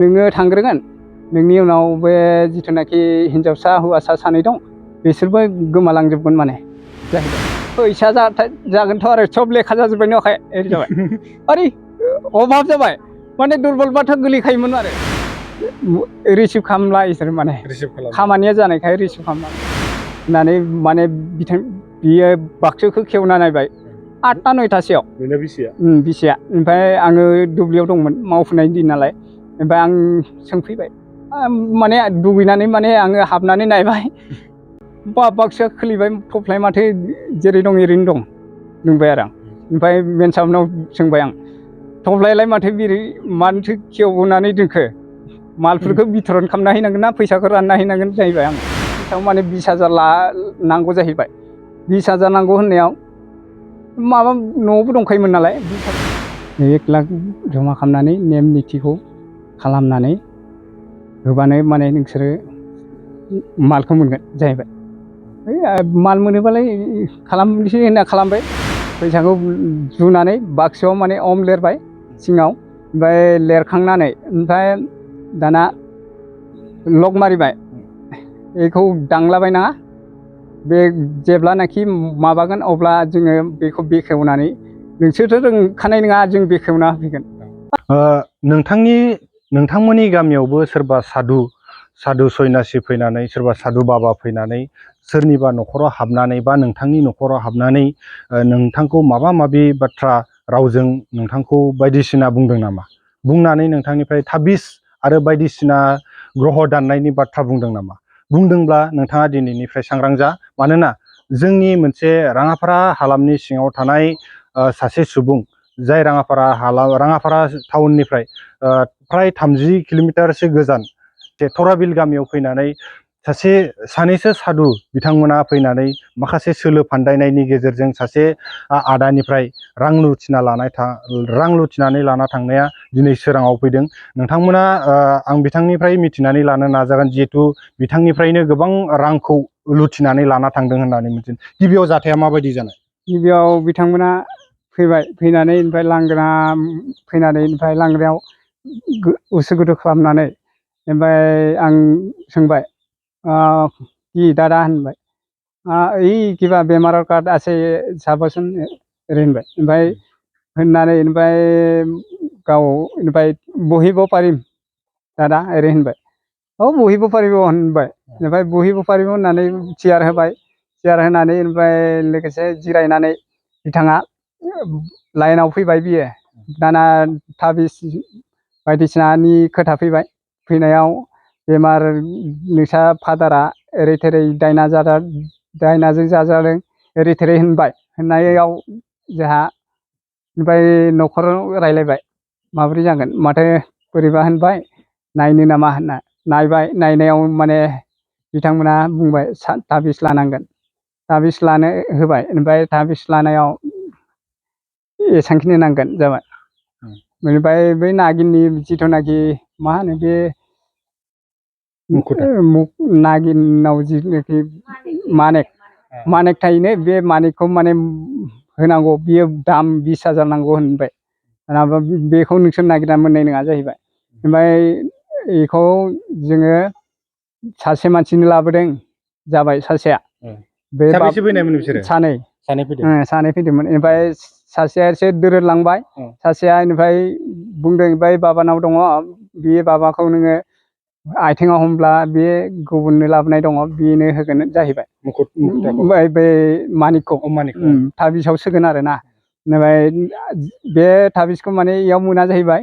नोङो थांग्रोगोन नोंनि उनाव बे जिथुनाखि हिन्जावसा हौवासा सानै दं बिसोरबो गोमालांजोबगोन माने जाहैबाय फैसा जागोनथ' आरो सब लेखा जाजोब्बाय न'खाय ओरै जाबाय आरे अभाब जाबाय माने दुरबलबाथ' गोलैखायोमोन आरो रिसिभ खालामला इसोर माने खामानिया जानायखाय रिसिभ खालामला होननानै माने बियो बाक्सोखौ खेवना नायबाय 8टा 9टासोआव बिसिया ओमफ्राय आङो दुब्लियाव दंमोन मावफुनाय दिन नालाय ओमफ्राय आं सोंफैबाय माने दुगैनानै माने आङो हाबनानै नायबाय बाक्सोआ खोलिबाय थफ्लाया माथो जेरै दं एरैनो दं नंबाय आरो आं ओमफ्राय मेन साहबनाव सोंबाय आं थफ्लायालाय माथो बिरै मानोथो खेवनानै दोनखो मालफोरखौ बिथरन खालामना हैनांगोन ना फैसाखौ रानना हैनांगोन जाहैबाय आं फैसाखौ माने 20,000 नांगौ जाहैबाय 20,000 नांगौ होननायाव माबा न'आवबो दंखायोमोन नालाय 1 लाख जमा खालामनानै नेम निथिखौ खालामनानै होबानो माने नोंसोरो मालखौ मोनगोन जाहैबाय माल मोनोबालाय खालामनोसै होनना खालामबाय फैसाखौ जुनानै बाक्सोआव माने लिरबाय सिङाव ओमफ्राय लिरखांनानै ओमफ्राय दाना लक मारिबाय बेखौ दांलाबायनाङा बे जेब्लानाखि माबागोन अब्ला जोङो बेखौ बेखेवनानै नोंसोरथ' रोंखानाय नङा जों बेखेवना होफैगोन। नोंथांमोननि गामियावबो सोरबा साधु सन्यासि फैनानै सोरबा साधु बाबा फैनानै सोरनिबा न'खराव हाबनानै बा नोंथांनि न'खराव हाबनानै नोंथांखौ माबा माबि बाथ्रा रावजों नोंथांखौ बायदिसिना बुंदों नामा? बुंनानै नोंथांनिफ्राय थाबिस आरो बायदिसिना ग्रह दाननायनि बाथ्रा बुंदों नामा? बुंदोंब्ला नोंथाङा दिनैनिफ्राय सांग्रां जा। मानोना जोंनि मोनसे राङापारा हालामनि सिङाव थानाय सासे सुबुं जाय राङापारा टाउननिफ्राय फ्राय 30 किल'मिटारसो गोजान थराबिल गामियाव फैनानै सानैसो साधु बिथांमोना फैनानै माखासे सोलो फान्दायनायनि गेजेरजों सासे आदानिफ्राय रां लुथिनानै लाना थांनाया दिनै सोराङाव फैदों। नोंथांमोना आं बिथांनिफ्राय मिथिनानै लानो नाजागोन जिहेथु बिथांनिफ्रायनो गोबां रांखौ लुथिनानै लाना थांदों होननानै मिथिदों। गिबियाव जाथाया माबायदि जानाय? गिबियाव बिथांमोना फैनानै ओमफ्राय लांग्रायाव उसु गुथु खालामनानै ओमफ्राय आं सोंबाय कि दादा होनबाय किबा बेमारार कार्ड আছে চাবচোন ओरै होनबाय ओमफ्राय गाव बहिब পাৰিম दादा ओरै होनबाय बहिब পাৰিब होनबाय ओमफ्राय बहिब পাৰিब होननानै चेयार होबाय चेयार होनानै ओमफ्राय लोगोसे जिरायनानै बिथाङा लाइनाव फैबाय बियो दाना थाबिस बायदिसिनानि खोथा फैनायाव बेमार नोंसा फादारा ओरै थोरै दायनाजों जाजादों ओरै थोरै होननायाव जोंहा ओमफ्राय न'खराव रायलायबाय माबोरै जागोन माथो बोरैबा होनबाय नायनो नामा होनना नायबाय नायनायाव माने बिथांमोना बुंबाय थाबिस लानांगोन थाबिस लानो होबाय ओमफ्राय थाबिस लानायाव एसांखिनि नांगोन जाबाय ओमफ्राय बै नागिननि जिथुनाखि मा होनो बे नागिनाव जिथुनाखि मानेक थायोनो बे मानेकखौ माने होनांगौ बियो दाम 20,000 नांगौ होनबाय दाना बेखौ नोंसोर नागिरना मोननाय नङा जाहैबाय ओमफ्राय बेखौ जोङो सासे मानसिनो लाबोदों जाबाय सासेया बे सानै फैदोंमोन ओमफ्राय सासेया एसे दोरोदलांबाय सासेया ओमफ्राय बुंदों बै बाबानाव दङ बे बाबाखौ नोङो आथिङाव हमब्ला बे गुबुननो लाबोनाय दङ बेनो होगोन जाहैबाय ओमफ्राय बे मानिकखौ थाबिसाव सोगोन आरोना ओमफ्राय बे थाबिसखौ माने इयाव मोना जाहैबाय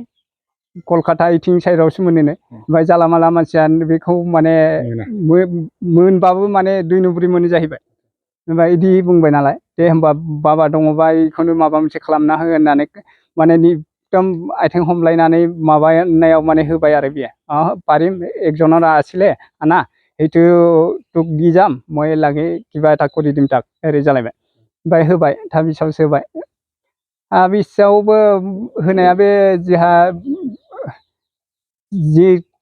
कलकाता इथिं साइडआवसो मोनोनो ओमफ्राय जाला माला मानसिया बेखौ माने मोनबाबो माने 2 नम्बरि मोनो जाहैबाय ओमफ्राय बिदि बुंबाय नालाय दे होमबा बाबा दङबा बेखौनो माबा मोनसे खालामना हो होननानै माने एकदम आथिं हमलायनानै माबानायाव माने होबाय आरो बियो পাৰিম একজনৰ আছিলে আনা সেইটো তোক দি যাম মই লাগে কিবা এটা কৰি দিম তাক ओरै जालायबाय ओमफ्राय होबाय थाबिसाव सोबाय थाबिसावबो होनाया बे जोंहा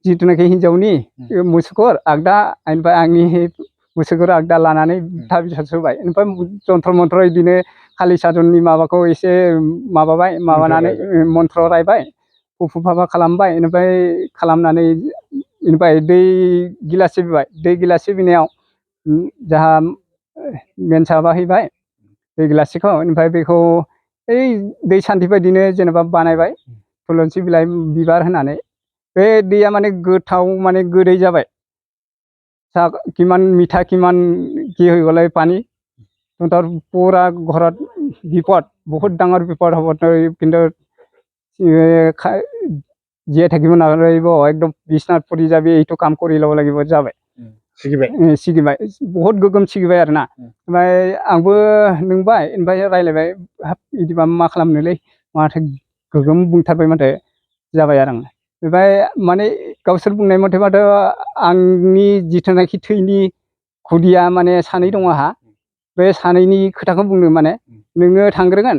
जिथुनाखि हिन्जावनि मुसुगुर आगदा ओमफ्राय आंनि मुसुगुर आगदा लानानै थाबिसाव सोबाय ओमफ्राय जन्थ्र मन्थ्र बिदिनो कालिचरननि माबाखौ एसे माबानानै मन्थ्र रायबाय फुफु खालामबाय बेनिफ्राय खालामनानै बेनिफ्राय दै गिलाससे बिबाय दै गिलाससे बिनायाव जाहा मेनसा बाहैबाय दै गिलाससेखौ ओमफ्राय बेखौ ओइ दै सान्थि बायदिनो जेनेबा बानायबाय थुलुंसि बिलाइ बिबार होनानै बे दैया माने गोथाव माने गोदै जाबाय किमान মিঠা কিমান কি হৈ গ'লে পানী তহঁতৰ পুৰা ঘৰত বিপদ বহুত ডাঙৰ বিপদ হ'ব তই কিন্তু জীয়াই থাকিব নোৱাৰিব একদম বিছনাত পৰি যাবি এইটো কাম কৰি ল'ব লাগিব जाबाय सिगिबाय बहुत गोगोम सिगिबाय आरोना ओमफ्राय आंबो नोंबाय ओमफ्राय रायलायबाय हाब बिदिबा मा खालामनोलै माथो गोगोम बुंथारबाय माथो जाबाय आरो आं ओमफ्राय माने गावसोर बुंनाय मथेबाथ' आंनि जिथुनाखि थैनि खुदिया माने सानै दं आंहा बे सानैनि खोथाखौ बुंनो माने नोङो थांग्रोगोन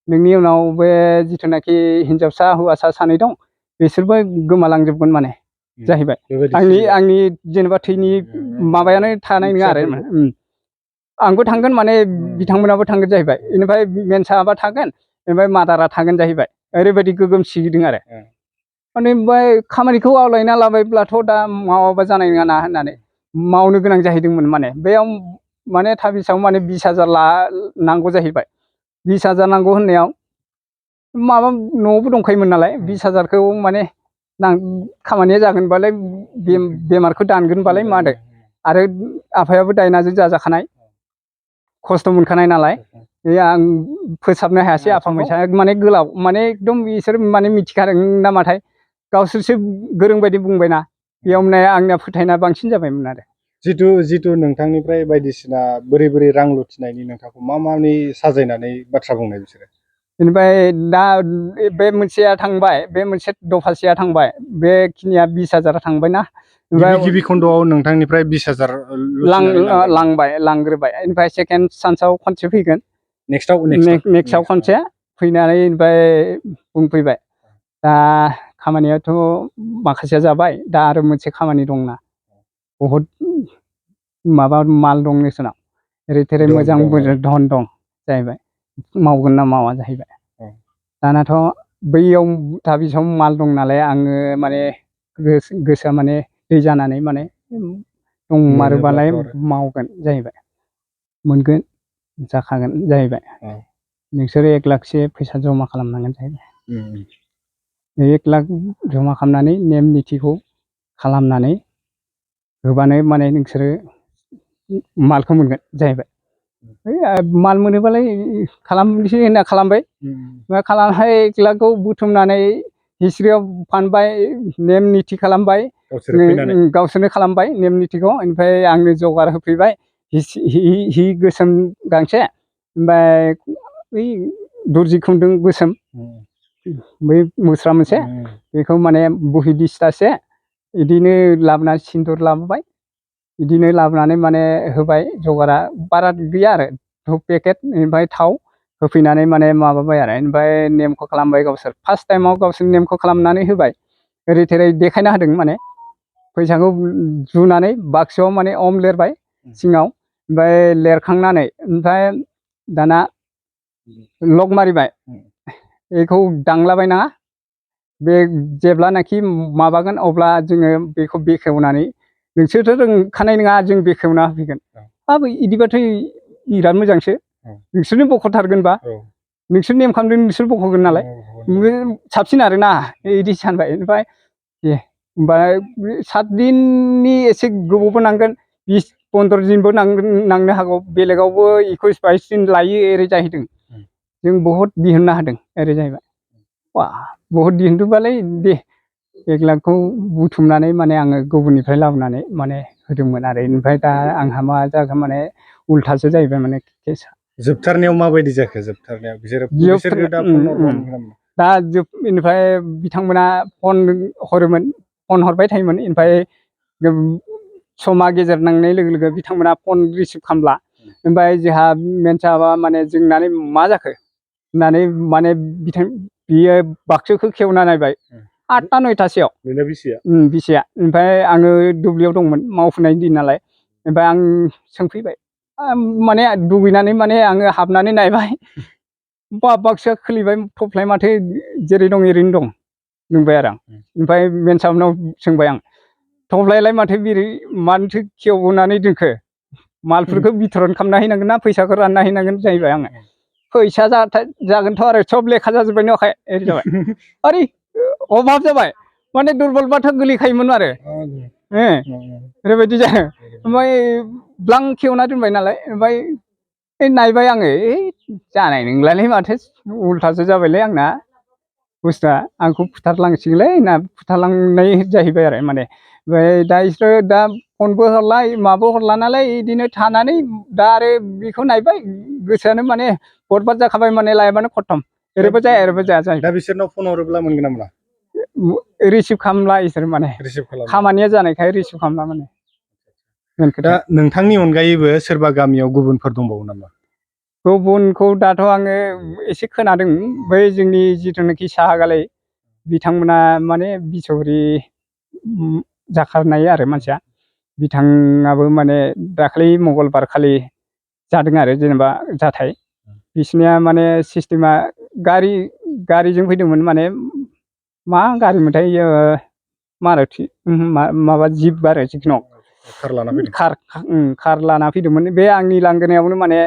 नोंनि उनाव बे जिथुनाखि हिनजावसा हौवासा सानै दं बिसोरबो गोमालांजोबगोन माने जाहैबाय आंनि जेनेबा थैनि माबायानो थानाय नङा आरो आंबो थांगोन माने बिथांमोनाबो थांगोन जाहैबाय बेनिफ्राय मेनसाबा थागोन ओमफ्राय मादारा थागोन जाहैबाय ओरैबायदि गोगोम सिगिदों आरो माने ओमफ्राय खामानिखौ आवलायना लाबायब्लाथ' दा मावाबा जानाय नङा ना होननानै मावनो गोनां जाहैदोंमोन माने बेयाव माने थाबिसाव माने 20,000 नांगौ जाहैबाय 20,000 नांगौ होननायाव माबा न'आवबो दंखायोमोन नालाय 20,000खौ माने खामानिया जागोनबालाय बेमारखौ दानगोनबालाय मादो आरो आफायाबो दायनाजों जाजाखानाय खस्थ' मोनखानाय नालाय आं फोसाबनो हायासै आफा मैसा माने गोलाव माने एकदम बिसोर माने मिथिखादों नामाथाय गावसोरसो गोरों बायदि बुंबायना बेयावनो आंना फोथायना बांसिन जाबायमोन आरो जिथु नोंथांनिफ्राय बायदिसिना बोरै रां लुथिनायनि नोंथांखौ मानि साजायनानै बाथ्रा बुंनाय बिसोरो बेनिफ्राय दा बे मोनसेया थांबाय बे मोनसे दफासेया थांबाय बेखिनिया 20,000 थांबायना गिबि खोन्दोआव नोंथांनिफ्राय 20,000 लांबाय लांग्रोबाय ओमफ्राय सेकेन्ड चान्सआव खनसे फैगोन नेक्स्टआव खनसे फैनानै ओमफ्राय बुंफैबाय दा खामानियाथ' माखासेया जाबाय दा आरो मोनसे खामानि दंना बहुद माबा माल दं नोंसोरनाव ओरै थोरै मोजां धन दं जाहैबाय मावगोन ना मावा जाहैबाय दानाथ' बैयाव थाबिसाव माल दं नालाय आङो माने गोसोआ माने दै जानानै माने दंमारोबालाय मावगोन जाहैबाय मोनगोन जाखागोन जाहैबाय नोंसोरो 1 लाखसे फैसा जमा खालामनांगोन जाहैबाय 1 लाख जमा खालामनानै नेम निथिखौ खालामनानै होबानो माने नोंसोरो मालखौ मोनगोन जाहैबाय माल मोनोबालाय खालामनोसै होनना खालामबाय खालामनानै 1 लाखखौ बुथुमनानै हिस्ट्रियाव फानबाय नेम निथि खालामबाय गावसोरनो खालामबाय नेम निथिखौ ओमफ्राय आंनो जगार होफैबाय हि गोसोम गांसे ओमफ्राय बै दर्जि खुन्दुं गोसोम बै मुस्रा मोनसे बेखौ माने बहि दिस्तासे बिदिनो लाबोनानै सिन्दुर लाबोबाय बिदिनो लाबोनानै माने होबाय जगारा बारा गैया आरो धुप पेकेट ओमफ्राय थाव होफैनानै माने माबाबाय आरो ओमफ्राय नेमखौ खालामबाय गावसोर फार्स्ट टाइमाव गावसोर नेमखौ खालामनानै होबाय ओरै थोरै देखायना होदों माने फैसाखौ जुनानै बाक्सुआव माने अम लिरबाय सिङाव ओमफ्राय लिरखांनानै ओमफ्राय दाना लक मारिबाय बेखौ दांलाबायनाङा बे जेब्लानाखि माबागोन अब्ला जोङो बेखौ बेखेवनानै नोंसोरथ' रोंखानाय नङा जों बेखेवना होफैगोन हाब बिदिबाथ' बिराद मोजांसो नोंसोरनो बख'थारगोनबा नोंसोर नेम खालामदों नोंसोर बख'गोन नालाय साबसिन आरोना बिदि सानबाय ओमफ्राय दे होमबा 7 दिननि एसे गोबावबो नांगोन 20-15 दिनबो नांनो हागौ बेलेगावबो 21-22 दिन लायो ओरै जाहैदों जों बहुद दिहुननो हादों ओरै जाहैबाय बहुद दिहुनदोंबालाय दे 1 लाखखौ बुथुमनानै माने आङो गुबुननिफ्राय लाबोनानै माने होदोंमोन आरो ओमफ्राय दा आंहा मा जाखो माने उल्थासो जाहैबाय माने केसा जोबथारनायाव माबायदि जाखो जोबथारनायाव बिसोरो दा बेनिफ्राय बिथांमोना फन हरोमोन फन हरबाय थायोमोन ओमफ्राय समा गेजेर नांनाय लोगो लोगो बिथांमोना फन रिसिभ खालामला ओमफ्राय जोंहा मेनसाबा माने जोंनानै मा जाखो होननानै माने बियो बाक्सुखौ खेवना नायबाय 8टा-9टासोआव बिसिया ओमफ्राय आङो दुब्लियाव दंमोन मावफुनाय दिन नालाय ओमफ्राय आं सोंफैबाय माने दुगैनानै माने आङो हाबनानै नायबाय बाक्सुआ खुलिबाय थफ्लाय माथो जेरै दं एरैनो दं नंबाय आरो आं ओमफ्राय मेनसावनाव सोंबाय आं थब्लायालाय माथो खेवनानै दोनखो मालफोरखौ बिथरन खालामना हैनांगोन ना फैसाखौ रानना हैनांगोन जाहैबाय आङो फैसा जागोनथ' आरो सब लेखा जाजोब्बाय न'खाय ओरै जाबाय आरे अभाब जाबाय माने दुरबलबाथ' गोलैखायोमोन आरो ओरैबायदि जायो ओमफ्राय ब्लां खेवना दोनबाय नालाय ओमफ्राय नायबाय आङो जानाय नंलालै माथो उल्थासो जाबायलै आंना बुस्थुआ आंखौ फुथारलांसिगोनलै होनना फुथारलांनाय जाहैबाय आरो माने ओमफ्राय दा इसोरो दा फनबो हरला माबो हरला नालाय बिदिनो थानानै दा आरो बेखौ नायबाय गोसोआनो माने बरबाद जाखाबाय माने लाइफआनो खतम ओरैबो जाया ओरैबो जाया जाहैबाय। दा बिसोरनाव फन हरोब्ला मोनगोन ना मोना? रिसिभ खालामला इसोर माने खामानिया जानायखाय रिसिभ खालामला माने। दा नोंथांनि अनगायैबो सोरबा गामियाव गुबुनफोर दंबावो नामा? गुबुनखौ दाथ' आङो एसे खोनादों बै जोंनि जिथुनाखि साहागालै बिथांमोना माने बिसहरि जाखारनाय आरो मानसिया बिथाङाबो माने दाखालि मंगलबार खालि जादों आरो जेनेबा जाथाय बिसोरनिया माने सिस्टेमा गारिजों फैदोंमोन माने मा गारिमोनथाय मारुति माबा जिप आरो जिखुनु कार लाना फैदोंमोन बे आंनि लांगोनायावनो माने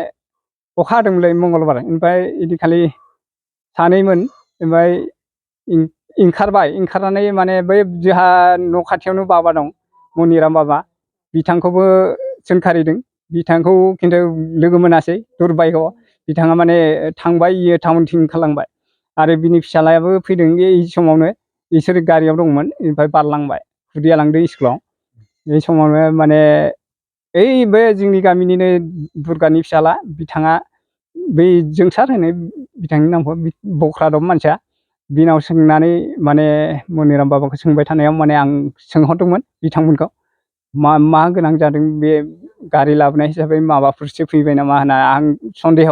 अखा हादोंमोनलै मंगलबार ओमफ्राय इदिनखालि सानैमोन ओमफ्राय ओंखारनानै माने बै जोंहा न' खाथियावनो बाबा दं मनिराम बाबा बिथांखौबो सोंखारिदों बिथांखौ खिन्थु लोगो मोनासै दुरभाग्य बिथाङा माने थांबाय इयो टाउनथिं ओंखारलांबाय आरो बिनि फिसालायाबो फैदों बे समावनो बिसोर गारियाव दंमोन ओमफ्राय बारलांबाय खुदिया लांदों स्कुलाव बे समावनो माने ओइ बे जोंनि गामिनिनो दुर्गानि फिसाला बिथाङा बै जोंसार होनो बिथांनि नामखौ बख्रादब मानसिया बिनाव सोंनानै माने मनिराम बाबाखौ सोंबाय थानायाव माने आं सोंहरदोंमोन बिथांमोनखौ मा गोनां जादों बे गारि लाबोनाय हिसाबै माबाफोरसो फैबाय नामा होनना आं सन्देह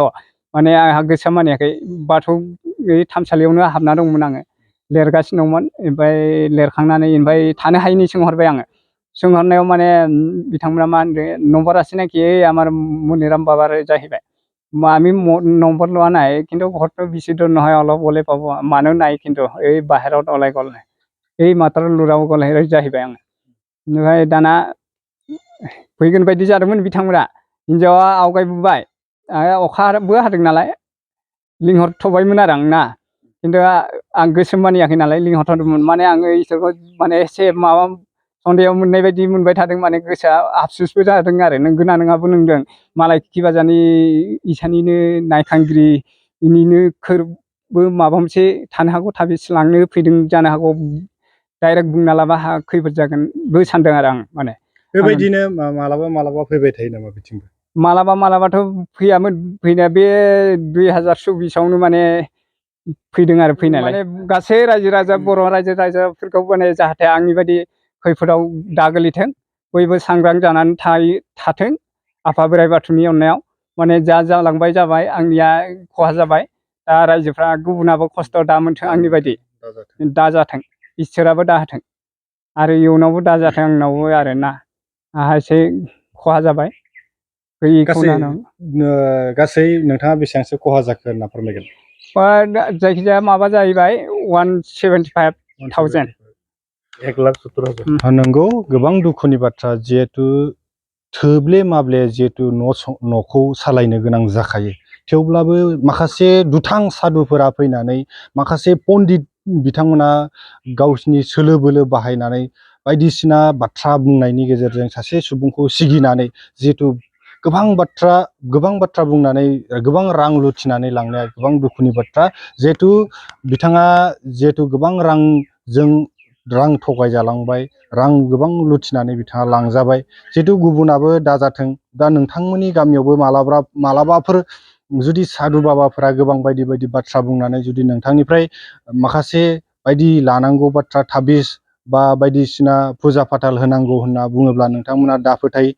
माने आंहा गोसोआ मानियाखै बाथौ बे थानसालियावनो हाबना दंमोन आङो लिरगासिनो दंमोन ओमफ्राय लिरखांनानै ओमफ्राय थानो हायिनि सोंहरबाय आङो सोंहरनायाव माने बिथांमोना मा होनदों नम्बर আছে नाखि आमार मनिराम बाबार जाहैबाय আমি নম্বৰ লোৱা নাই কিন্তু ঘৰটো বেছি দূৰ নহয় অলপ গ'লে পাব মানুহ নাই কিন্তু এই বাহিৰত ওলাই গ'ল এই মাত্ৰ ল'ৰাও গ'ল जाहैबाय आङो ओमफ्राय दाना फैगोन बायदि जादोंमोन बिथांमोना हिन्जावा आवगायबोबाय अखाबो हादों नालाय लिंहरथ'बायमोन आरो आं ना खिन्थु आं गोसो मानियाखै नालाय लिंहरथ'दोंमोन माने आङो इसोरखौ माने एसे माबा सन्देह मोननाय बायदि मोनबाय थादों माने गोसोआ आफसुसबो जादों आरो नंगौना नङाबो नंदों मालाय खिबाजानि इसानिनो नायखांगिरि इनिनो खोरबो माबा मोनसे थानो हागौ थाबिस लांनो फैदों जानो हागौ डाइरेक्ट बुंना लाबा खैफोद जागोनबो सानदों आरो आं माने बेबायदिनो मालाबा फैबाय थायो नामा बिथिंबो? मालाबाथ' फैयामोन फैनाया बे 2024आवनो माने फैदों आरो फैनायालाय माने गासै रायजो राजा बर' रायजो राजाफोरखौ माने जाहाथे आंनि बायदि खैफोदाव दा गोलैथों बयबो सांग्रां जानानै थाथों आफा बोराइ बाथौनि अननायाव माने जालांबाय जाबाय आंनिया खहा जाबाय दा रायजोफ्रा गुबुनाबो खस्थ' दा मोनथों आंनि बायदि दाजाथों इसोराबो दाहोथों आरो इयुनावबो दाजाथों आंनावबो आरोना आंहा एसे खहा जाबाय गासै नोंथाङा बेसेबांसो खहा जाखो होनना फोरमायगोन? जायखिजाया माबा जाहैबाय 175,000 1,70,000 नंगौ गोबां दुखुनि बाथ्रा जिहेथु थोब्ले माब्ले जिहेतु न'खौ सालायनो गोनां जाखायो थेवब्लाबो माखासे दुथां सादुफोरा फैनानै माखासे पन्डित बिथांमोना गावसिनि सोलो बोलो बाहायनानै बायदिसिना बाथ्रा बुंनायनि गेजेरजों सासे सुबुंखौ सिगिनानै जिहेतु गोबां बाथ्रा बुंनानै गोबां रां लुथिनानै लांनाया गोबां दुखुनि बाथ्रा जिहेतु बिथाङा जिहेतु गोबां रां थगायजालांबाय रां गोबां लुथिनानै बिथाङा लांजाबाय जिहेतु गुबुनाबो दाजाथों दा नोंथांमोननि गामियावबो मालाबाफोर जुदि सादु बाबाफोरा गोबां बायदि बायदि बाथ्रा बुंनानै जुदि नोंथांनिफ्राय माखासे बायदि लानांगौ बाथ्रा थाबिस बा बायदिसिना फुजा फाथाल होनांगौ होनना बुङोब्ला नोंथांमोना दाफोथाय